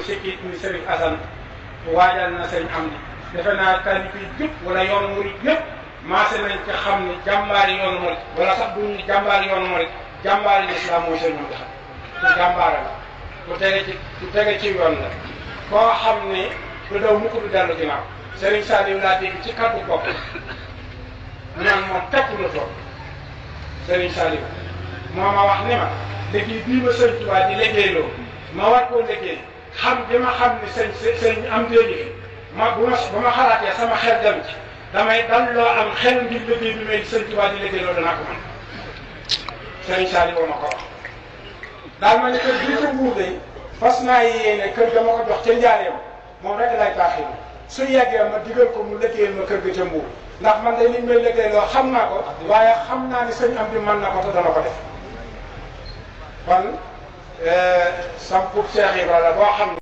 sikki muy Serigne Assane waajal na sëñ Amdi defe naa taalibe yi yëpp wala yoonu murid yëpp maase nañ ci xam ni jàmbaari yoonu murid wala sax bu ñu jàmbaari yoonu murid jàmbaari lislaam mooy sëñ Amdi xam ku jàmbaare la ku tege ci yoon la koo xam ni du daw mukk du dellu ginnaaw Serigne Saliou laa dégg ci kaddu bopp naan moom tepp la toog Serigne Saliou moo ma wax ni ma liggéey bii ma sëñ Tuubaa di liggéeyloo ma war koo liggéey xam bi ma xam ni sëñ am déegi bu ma xalaatee sama xel dem ci damay dal loo am xel ngir liggéey bi may sëñ Tuubaa di liggéeyloo danaa ko mën Serigne Saliou ma ko wax daal ma ne kër bii ko mbuur day fas naa yéene kër dama ko jox ca njaareem moom rek lay baaxee su yeggee ma digal ko mu liggéeyal ma kër ga ca mbuur ndax man de liñ may liggéeyloo xam naa ko waaye xam naa ni sëñ am bi mën na ko te dana ko def kon sampu Cheikh Ibrahima boo xam